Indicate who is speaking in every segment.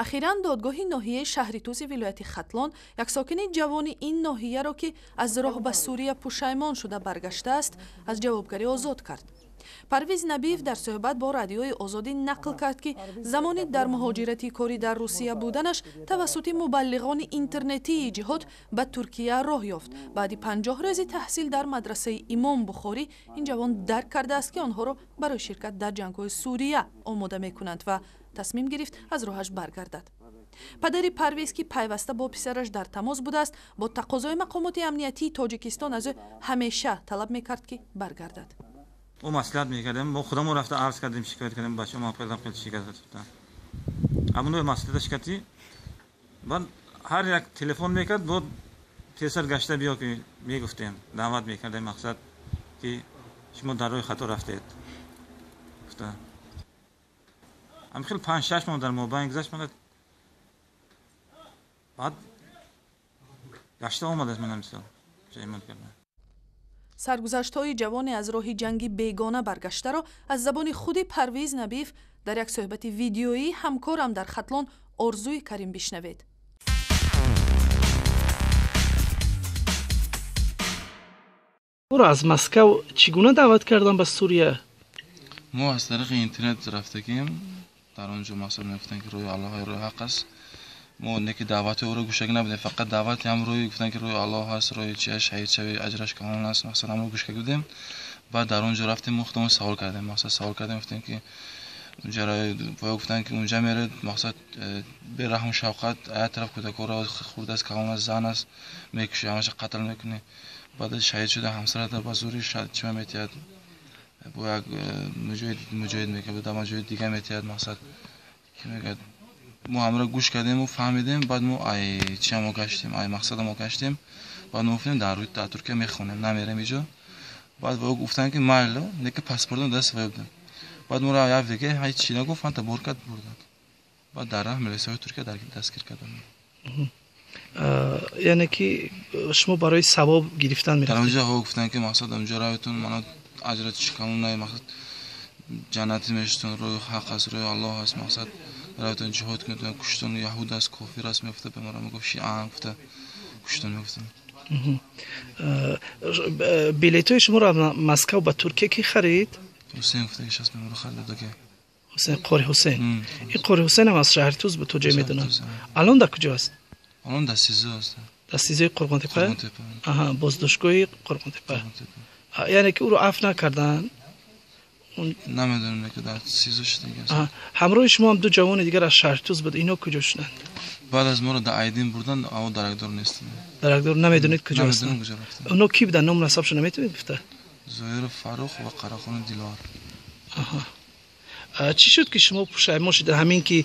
Speaker 1: Ахиран додгоҳи ноҳияи шаҳри Туси вилояти Хатлон як сокини ҷавони ин ноҳияро, ки аз роҳ ба Сурия пушаймон шуда баргаштааст, аз ҷавобгарӣ озод кард. Парвиз Набиев дар суҳбат бо Радиои Озодӣ нақл кард, ки замони дар муҳоҷирати корӣ дар Русия буданаш тавассути мубаллиғони интернетии ҷиҳод ба Туркия роҳ ёфт. Баъди 50 рӯзи таҳсил дар мадрасаи Имом Бухорӣ ин ҷавон дарк кардааст, ки онҳоро барои ширкат дар ҷангҳои Сурия омода мекунанд ва тасмим гирифт аз роҳаш баргардад. Падари Парвиз, ки пайваста бо писараш дар тамос будааст, бо тақозои мақомоти амниятии Тоҷикистон аз ӯ ҳамеша талаб мекард, ки баргардад.
Speaker 2: Мо маслиҳат мекардем, мо худамон рафта арз кардем, шикоят кардем, бачаҳо ман хеле шикоят кардам. Ҳамон маслиҳаташ кардӣ, баъд ҳар як телефон мекард, бо писар гашта биё, ки мегуфтем, даъват мекардем, мақсад ки шумо дар роҳи хато рафтед. Гуфта ҳам хеле 5-6 моҳ дар мобайн гузашт, ман баъд гашта омадааст, манам мисол пушаймон кардам.
Speaker 1: Саргузаштҳои ҷавоне аз роҳи ҷанги бегона баргаштаро аз забони худи Парвиз Набиев дар як суҳбати видеоӣ ҳамкорам дар Хатлон Орзуи Карим бишнавед.
Speaker 3: Ӯро аз Москав чӣ гуна даъват кардам ба Сурия?
Speaker 4: Мо аз тариқи интернет рафтагим, дар он ҷо мақсад мегуфтанд, ки рӯи Аллоҳ, рӯи ҳақ аст. Мо не ки даъвати ӯро гӯшак набудем, фақат даъвати ҳам рӯи гуфтанд, ки рӯи Аллоҳ ҳаст, рӯи чи шаҳид шавӣ, аҷраш камол аст, мақсад ҳамро гӯшак будем. Баъд дар он ҷо рафтем, мо худамон савол кардем, мақсад савол кардем, гуфтем ки унҷа гуфтанд, ки унҷа меред, мақсад бераҳму шавқат, як тараф кӯдакҳоро хурд аст, калон аст, зан аст, мекушӣ, ҳамаша қатл мекунӣ. Баъд шаҳид шуда ҳамсарата ба зӯри чима метиҳад, бо як муҷоҳид мекунад, дар ҷои дига метиҳад, мақсад ки мегӯяд. Мо ҳамро гӯш кардему фаҳмидем, баъд мо ай чиамо гаштем, ай мақсадамо гаштем. Баъд мо гуфтем дар Туркия мехонем, намерем иҷо. Баъд во гуфтанд, ки майло, неки паспортам даст вай будем. Баъд моро як дига ҳеҷ чи нагуфт, фанта бор кард, бурданд. Баъд дар раҳ милисияҳои Туркия дастгир карданд.
Speaker 3: Яъне ки шумо барои савоб гирифтан мерафтед?
Speaker 4: Дар онҷо ҳо гуфтанд, ки мақсад онҷо равитон, мана аҷрат чи камол най, мақсад ҷаннатӣ мешитон, рӯи ҳақ аст, рӯи Аллоҳ аст, мақсад равитон ҷиҳод кунед, куштон яҳуд аст, кофир аст, мегуфта, ба маро мегуфт шиаам, гуфта куштон мегуфтанд.
Speaker 3: Билетҳои шуморо аз Москав ба Туркия ки харид?
Speaker 4: Ҳусейн гуфта, ки шахс меморо харид дода.
Speaker 3: Ҳусейн, Қори Ҳусейн. Ин Қори Ҳусейн ҳам аз шаҳри Туз буд, то ҷое медонам. Алон дар куҷо аст?
Speaker 4: Алон дар СИЗО аст.
Speaker 3: Дар СИЗОи Қурғонтепа? Аҳа, боздоштгоҳи Қурғонтепа. Яъне ки ӯро афв накарданд?
Speaker 4: Намедонам, ки дар СИЗО шудагӣ аст.
Speaker 3: Ҳамроҳи шумо ҳам ду ҷавони дигар аз шаҳри Туз буд, инҳо куҷо шуданд?
Speaker 4: Баъд аз моро дар Айдин бурданд, аво даракдор нестанд.
Speaker 3: Даракдор намедонед куҷо ҳастанд?
Speaker 4: Намедонам куҷо рафтанд.
Speaker 3: Онҳо кӣ буданд? Ном насабшон наметавонед гуфта?
Speaker 4: Зоиров Фаррух ва Қарахони Диловар.
Speaker 3: Аҳа. Чӣ шуд, ки шумо пушаймон шудед? Ҳамин ки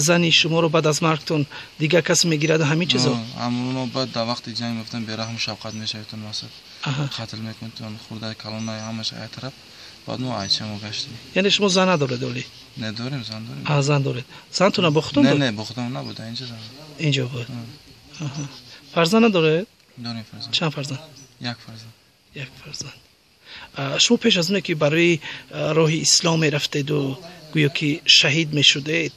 Speaker 3: зани шуморо баъд аз маргтон дигар кас мегирад, ҳамин чизо?
Speaker 4: Ҳамоно баъд дар вақти ҷанг мегуфтанд бераҳму шавқат мешаведтон, мақсад қатл мекунедтон, хурда калона ҳамаша як тараф. Баъд мо айчамо гаштем.
Speaker 3: Яъне шумо зан надоред оли?
Speaker 4: Не, дорем, зан дорем.
Speaker 3: А, зан доред. Зантона бо худтон?
Speaker 4: Не, не, бо худам набуд, инҷа зан.
Speaker 3: Инҷо буд. Фарзанд надоред?
Speaker 4: Дорем фарзанд.
Speaker 3: Чанд фарзанд?
Speaker 4: Як фарзанд.
Speaker 3: Як фарзанд. Шумо пеш аз оне ки барои роҳи ислом мерафтеду гӯё ки шаҳид мешудед,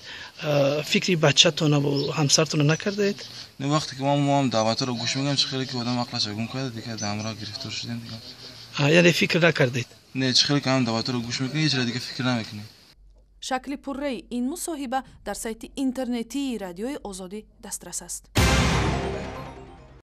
Speaker 3: фикри бачатонаву ҳамсартона накардед?
Speaker 4: Не, вақте ки мо ҳам даъватҳоро гӯш мекунем, чӣ хеле ки одам ақлаша гум карда, дигар дар ҳамроҳ гирифтор шудем дигар.
Speaker 3: Яъне фикр накардед?
Speaker 4: Не, чӣ хеле ки ҳам даъватҳоро гӯш мекунем, ҳеҷ дигар фикр намекунем.
Speaker 1: Шакли пурраи ин мусоҳиба дар сайти интернетии Радиои Озодӣ дастрас аст.